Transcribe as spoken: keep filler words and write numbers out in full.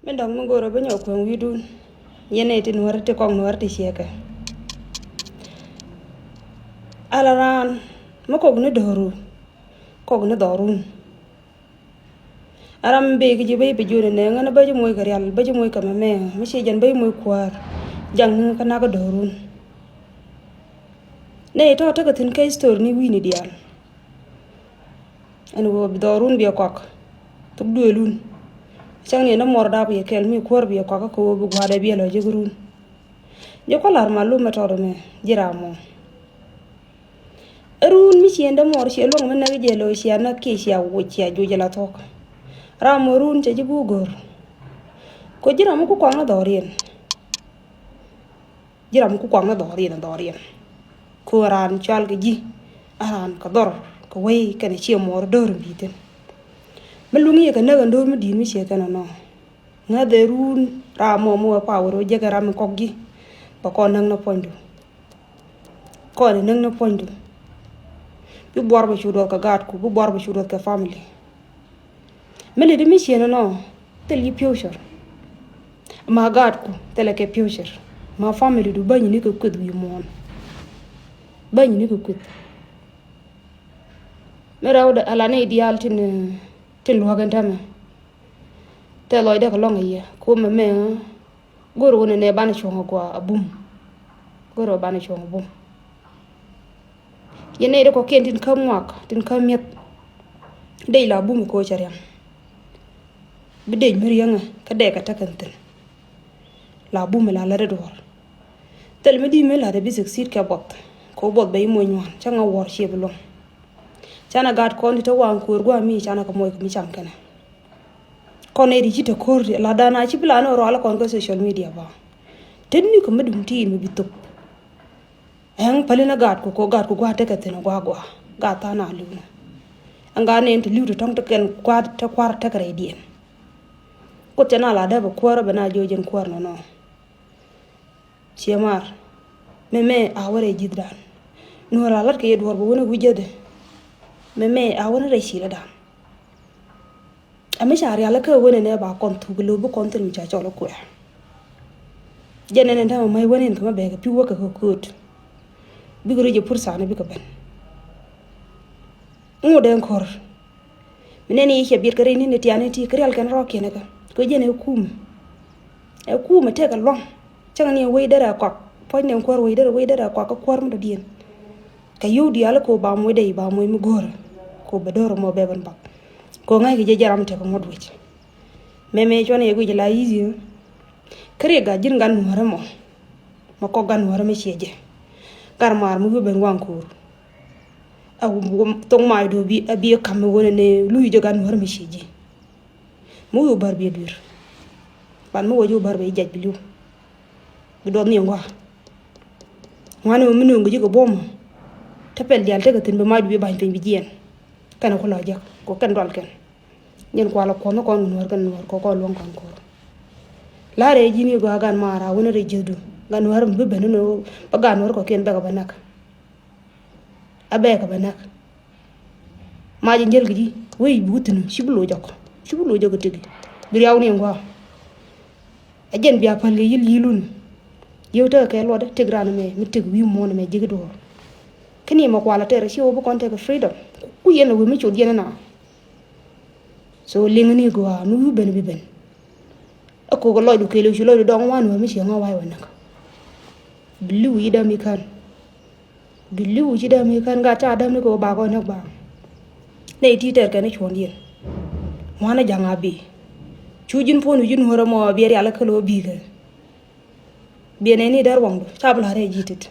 Mi dɔ̱ŋ mi go̱o̱rä bi nyɔk kueŋ wi̱i̱dun. Yɛn nɛy ti nuäär ti kɔk nuäär ti ciɛkɛ. Ala raan mi kɔk ni dɔ̱ru, kɔk ni dhɔrun. Aram bek ji̱ bä i̱ pɛ jiön inɛ ŋän bä ji̱ moc kɛ rial, bä ji̱ moc kɛ mɛmɛ, mi ci jɛn bä ji̱ moc kuäär. Jaŋ ni kä nak dɔrun. Nɛy tɔ̱ tekɛ thi̱n kɛ history ni wi̱i̱ni diaal. Ɛn ɣöö bi dhɔrun biɛ kɔak. Thuk duëlun. Cäŋ ni ɛn mɔr dap yɛ kɛl mi kuäär biɛ kɔak kä ɣöö bi gua̱a̱dɛ biɛ lɔ jek run. Jɛ kɔ lar malum mɛ tɔt mɛ ji̱ ram mɔ. Ɛ run mi ciëndɛ mɔr ciɛ luɔ̱ŋ mi näk jɛ lo̱ cia näk kiɛ cia wuc cia juc jɛ la thuɔ̱k. Ram mɔ run cɛ ji̱ buk go̱r. Kɔ ji̱ ram mi ku kuaŋ ni dhɔriɛn. Ji̱ ram mi ku kuaŋ ni dhɔriɛn dhɔriɛn. Kɔ raan cual kɛ ji̱ a raan kɛ dhɔr kɛ wei kɛnɛ ciɛ mɔr do̱r mi bi̱thin. Mi luŋ yɛ kɛ näk ɛn do̱r mi di̱i̱t mi ciɛ kɛn ɛnɔ. Ŋäth ɛ run ram mɔ mi wee power wee jek ɛ ram mi kɔk ji̱. Bɛ kɔn näk ni puɔ̱nydu. Kɔn ɛ näk ni puɔ̱nydu. Bi buɔr bɛ cu duɔth kɛ gaatku, bi buɔr bɛ cu duɔth kɛ family. Mi lidi mi ciën ɛnɔ thil yi future. Ma gaatku thilɛ kɛ future. Ma family du bäny ni kɛ kueth wi̱i̱ muɔ̱ɔ̱n. Bäny ni kɛ kueth. Mi rɛwdɛ ala nɛy diaal tin, tin luäk ɛn tämɛ. Tɛ lɔcdɛ kɛ lɔŋ a yiɛ ko mɛmɛ. Go̱r wä nɛnɛ banɛ cuɔ̱ŋ a gua a bum. Go̱r wä banɛ cuɔ̱ŋ a bum. Yɛn nɛy dee kɔkiɛn tin käm ŋuak tin käm mi̱eth. Dec la bum kɛ ɣöö cɛ riaŋ. Bi dec mi riäŋɛ kä dɛɛk kɛ tekɛn thi̱n. La bum la lät i̱ duɔ̱ɔ̱r. Thil mi di̱i̱t mi la̱t ɛ bi succeed kɛ buɔth kɛ ɣöö buɔth bɛ i̱ moc ŋuan cä ŋa wuɔ̱ɔ̱r ciëp iluɔ̱ŋ. Canɛ gaat kɔn ti te waŋ kuäär gua̱a̱ mi canɛ kɛ moc kɛ mi cam kɛnɛ. Kɔn nɛy ti ci te ko̱r ti la dan a ci bi la ni rual kɔn kä social media ba. Te ni kɛ mi dum ti in mi bi thop. Ɛŋ päli ni gaatku kɔ gaatku gua̱a̱ tekɛ thi̱n gua̱a̱ gua̱a̱. Gaat tha̱a̱ŋ a li̱w ni. Ɛŋ gaat nɛn ti li̱w ti tɔ̱ŋ ti kɛn kua̱r te kua̱r tekɛ rɛydiɛn. Kuoth cɛ na la dee bɛ kuäär bɛ na jiɔ jɛn kuäär nɔnɔ. Ciɛ mar. Mɛmɛ a wä rɛy ji̱thdan. Nuɔ̱ɔ̱r a lat kɛ yɛ duɔ̱ɔ̱r bɛ wä ni wi̱cädɛ. Mɛmɛ a wä ni rɛy cilɛ dan. Ɛ mi ca rial kä wen ɛnɛ ba kɔn thuk lo̱o̱ bi kɔn thil mi ca cɔl ɛ kuɛ. Jɛn ɛn ɛn tämɛ ma̱c wen ɛn kä ma bɛɛkɛ pi̱w wäkɛ kä kööt. Bikɛ rɔ jɛ pur thaani bikɛ ben. Ŋot ɛn ko̱r. Mi nɛn i̱ cɛ biɛt kɛ ri ni̱n ɛ tiani ti kä rial kɛn rɔɔkiɛn ɛ kä kɛ jɛn ɛ kum. Ɛ kum ɛ tɛk ɛ luaŋ. Cäŋ ni ɛ wec derɛ ɛ kɔak puɔ̱ny ni ɛn kuäär wec derɛ wec derɛ ɛ kɔak kä kuäär mi dɔ̱diɛn. Kɛ yio̱w diaal ko ba muɔc dee ba muɔc mi go̱o̱rä. Ko bɛ do̱r mɔ bɛ ben bak. Ko ŋa̱c kɛ jɛ jɛ ram tekɛ ŋuɔ̱t wec. Mɛmɛ cuɔn yɛ guic la yi̱th yɛ. Kä riɛk gat ji̱n gat nuɔ̱ɔ̱rä mɔ. Mɛ kɔk gat nuɔ̱ɔ̱rä mi ciɛ jɛ. Gat maar mi wi̱i̱ ben waŋ ko̱o̱r. A thok mac do̱ bi a bi kam mi wänɛ ni luc jɛ gat nuɔ̱ɔ̱rä mi ciɛ jɛ. Mi wi̱i̱ wä bär bi a duer. Ban mi wä jɛ wä bär bɛ ji̱ jac bi li̱w. Bi duɔth ni ɛn gua̱a̱. Ŋuani mɛ mi nööŋ kɛ ji̱ kɛ buɔ̱m. Te pɛl diaal tekɛ thi̱n bi mac bi ba̱ny piny bi jiɛn. Kɛn ku la jek kɔ kɛn dual kɛn. Jɛn kual kuɔth ni kɔn kɛ nuɔ̱ɔ̱r kɛn nuɔ̱ɔ̱r kɔ kɔn luɔ̱ŋ kɔn ko̱r. La̱rɛ ji̱n i̱ gɔaa gan maara wänɛ rɛy ji̱thdu gan nuɔ̱ɔ̱r mi bi ben ni nööŋ bä gan nuɔ̱ɔ̱r kɔkiɛn bɛkɛ bä näk. A bɛɛkɛ bɛ näk. Mac in jäl kɛ ji̱ wec bi wä thi̱n ci bi loc jɔk ci bi loc jɔk kɛ tëk. Bi riaw ni in gua̱a̱. A jɛn bia päl kɛ yil yilun. Yio̱w tekɛ kɛ luɔtdä tëk ran mɛ mi tëk wi̱i̱ muɔ̱ɔ̱n mɛ ji̱k duɔ̱ɔ̱r. Kä ni mɛ kual a tɛr ci wä bi kɔn tekɛ freedom. Ku yɛn a wee mi cot yɛn ɛna. So liŋ ni gɔaa mi wi̱i̱ ben bi ben. A kok a lɔcdu kɛɛliw ci lɔcdu dɔŋ wan wee mi ci ŋa wa̱a̱ wä näk. Bi li̱w ci däm i̱ kän. Bi li̱w ci däm i̱ kän gat ca däm ni kɛ wä bakɔ näk ba. Nɛy ti tɛr kɛn i̱ cuɔ̱ndiɛn. Ŋuan a ja̱ŋ a bi. Cu ji̱n puɔ̱n wi̱c ji̱ nuɔ̱ɔ̱r ɛmɔ a bi rial a käl wä bikɛ. Biɛ nɛy ni däär waŋdu ca bi la̱r ɛ ji̱ tit.